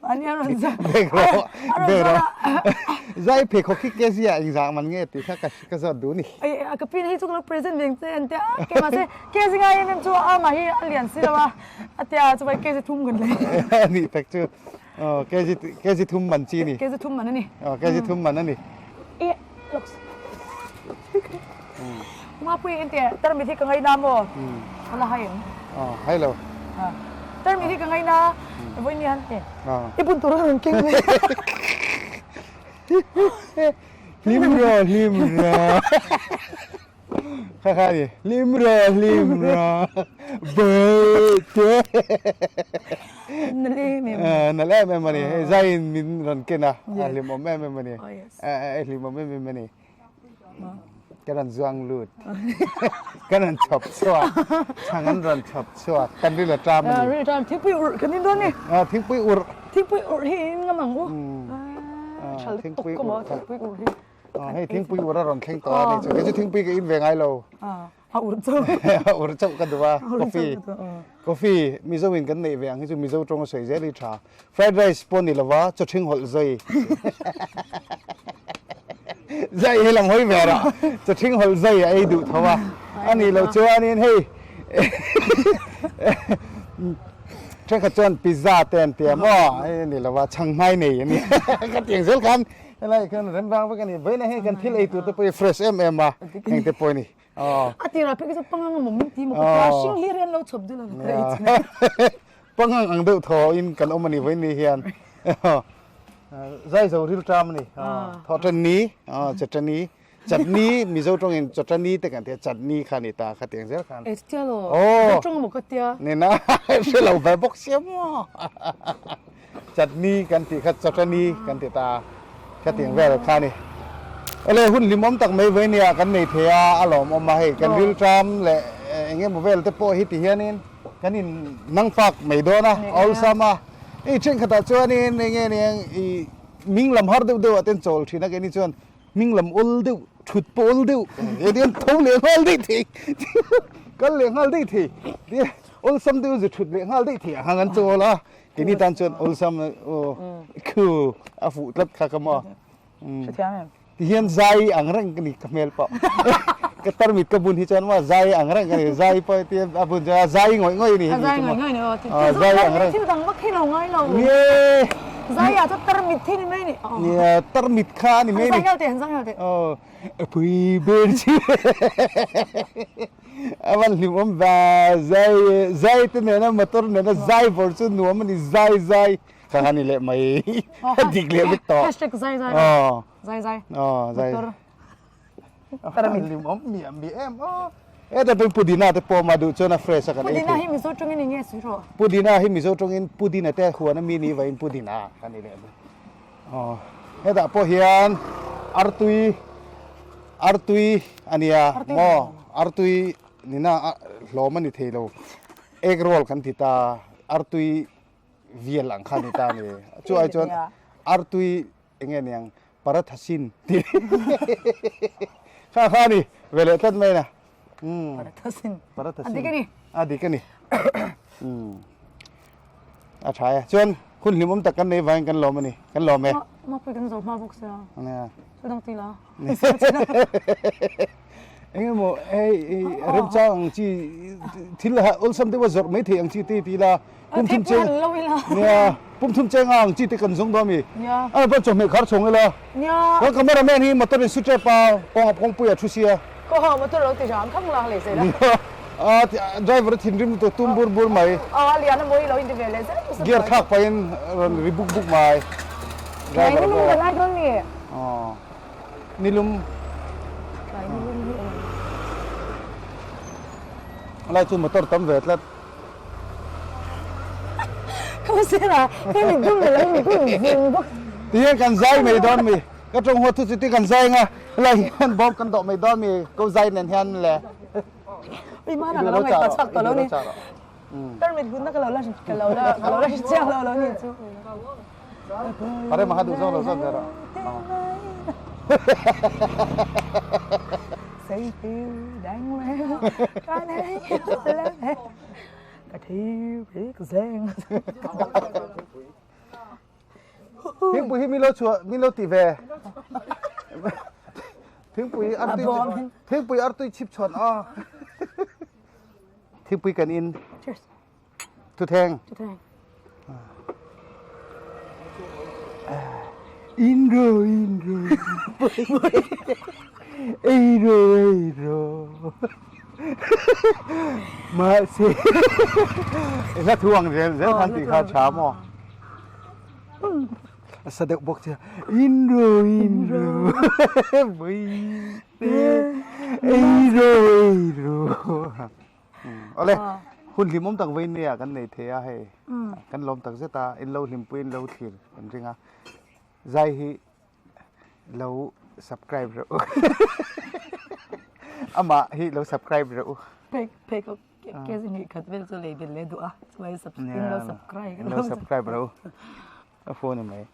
Ani a rawn zai. Bek rawh, bek rawh. Zai pheikhawk khi kg ah engzah man nge tih kha ka zawt duh ni. Ai ka pi hi chu ka lo present veng che an tia a, ke mahse kg ngai em em chu a amah hi a lian si lo a, a tia chubai kg thum kan lei. Anih tak chu. Aw kg kg thum man chi ni. Kg thum man a ni. Aw kg thum man a ni. E looks. Mapui in te tarmit hi ka ngai na maw? Ala hai em? Aw hai lo. Tarmit hi ka ngai na voi ni han te. I bun tur an keng le. Hlim ro hlim ro. Kha kha ni hlim ro hlim ro birthday Nal em em nal em em ani hei zaiin min rawn ken a a hlimawm em em ani a hlimawm em em ani ka rawn zuang lut ka rawn chhawp chhuak chhang an rawn chhawp chhuak kan ril a ṭam ani ril a ṭam thingpui urh kan in dawn ni thingpui urh thingpui urh hi in ngam ang u ṭha lutuk ka maw thingpui urh hi Hei thingpui ur a rawn thleng tawh a ni chu. Kei chu thingpui ka in ve ngai lo. A ur chauh. A ur chauh ka duh a. Coffee. Coffee Mizo in kan neih ve ang hi chu Mizo tawng a sawi zel hi tha. Fried rice pawh ni lova chaw ṭhing hawlh zai. Zai he lam hawi ve rah. Chaw ṭhing hawlh zai a ei duh tho a. A nih loh chuanin hei Thenkhat chuan pizza te an ti a maw? Hei a ni lova chhang hmai nei a ni. Ka ti ang zel khan Helai khan rem vang vek a ni. Vawiin ah hian kan thil ei tur te pawh hi fresh em em a, heng te pawh a ni. Aw. A tirah phei chu pangang a mawm min ti maw ka tia, hring hlir hi an lo chhawp dul a ka ei chu. Pangang ang deuh thaw in kan awm a ni vawiin ni hian. Zai zo ril ṭam a ni. Thawhṭan ni, chawṭani, chutney, Mizo ṭawngin chawṭani te kan ti a, chutney kha a ni ta kha tiang zel khan. Ei tia law, Mizo ṭawng maw ka tia. Nena, hre lo ve bawk sia maw. Chutney kan tih kha chawṭani kan ti ta khatiang vel kha a ni. Awle hun hlimawm tak mai vawi nia kan nei thei a, a lawmawm a hei kan rilṭam leh eng emaw vel te pawh hi ti hianin kan in nangfak mai dawn a, a awlsam a. Hei thenkhatah chuanin eng nge niang ih hming lam har deuh deuh ah ten chawl thin a keini chuan hming lam awl deuh thut pawh awl deuh hetiang tho leh nghal daih thei kal leh nghal daih thei awlsam deuh zu thut leh nghal daih thei ang an chawl a. Keini tan chuan awlsam aw khu a fuh tlat kha ka maw. Hrethiam em? Ti hian zai ang reng ka ni ka hmel pawh. Ka tarmit ka bun hi chuan maw zai ang reng ka ni zai pawh ti a bun chuan a zai ngawih ngawih ni. A zai ngawih ngawih ni aw. Zai ang reng. Thil dang vak hi lo ngai lo. Nie. Zai ah chuan tarmit hi ni mai ni. Nia tarmit kha a ni mai ni. Han zai nghal teh han zai nghal teh. Aw pui ber chi. A van hlimawm va zai zai te nena motor nena zai vawr chu nuam a ni zai zai kha kha ni leh mai a dik leh vek tawh hashtag zai zai zai zai zai motor hlimawm miah miah em aw e ta pawh pudina te pawh mah duh chuan a fresh a kan ei pudina hi mizo tawngin eng nge sawi rawh pudina hi mizo tawngin pudina te huan a mi ni vaiin pudina kan ni leh Aw hetah pawh hian artui artui a nia maw artui nina hlawm a ni thei lo egg roll kan ti ta artui vial ang kha ni ta ni. Chu ai chuan artui enge niang parathasin ti kha kha ni ve leh tlat mai na. Parathasin. Parathasin. A dik a ni. A dik a ni. A tha e. Chuan hun hlimawm tak kan nei vangin kan lawm a ni. Kan lawm e. Mapui kan zo hma bawk sia. Nia. Chu dang ti la. Engemaw hei remchang ang chi thil awlsam deuha zawrh mai thei ang chi te ti ila pum thum cheng nia pum thum cheng ang chi te kan zawng dawn ami a ban chawhmeh khar chhawng ila kan camera man hi motor in su tep a kawng kawngpui a thu sia ko ha motor lo ti jam khang lang leh zel a driver a thinrim lutuk tum bur bur mai a lian a mawi lo in ti ve leh zel gear thlak pahin rawn ri buk buk mai driver pawh Nilum. Lai chu motor tam ve tlat. Ka sera, ka mi dum le lo mi dum vung bawk. Ti hian kan zai mai dawn mi. Ka tawng huat thu chu ti kan zai nga. Lai hian bawm kan dawh mai dawn mi. Ko zai nen hian le. Ui mana ka lo ngai pa chak ta lo ni. Permit hun na ka lo la ka lo la ka lo la chiang lo lo ni chu. Pare maha duh zawk lo zawk ber a. Thingpui hi min lo chhuah min lo ti ve. Thingpui artui thingpui artui chhip chhuan a. Thingpui kan in. Cheers. Thutheng. Thutheng. Indro indro. Eiro eiro. Mahse. Hla thu ang zel zel khan tih kha tha maw? A sa deuh bawk che. Indro indro. Bui te. Eiro eiro. Awle, hun hlimawm tak vawiin nia kan nei thei a hei. Kan lawm tak zet a, in lo hlimpui in lo thlir kan ring a. Zai hi lo subscribe rawh u. Amah hi lo subscribe rawh u. Phek phek ke zin hi khat vel chu lei belh leh duh a, chuai in lo subscribe. In lo subscribe rawh u. Ka phone a mai.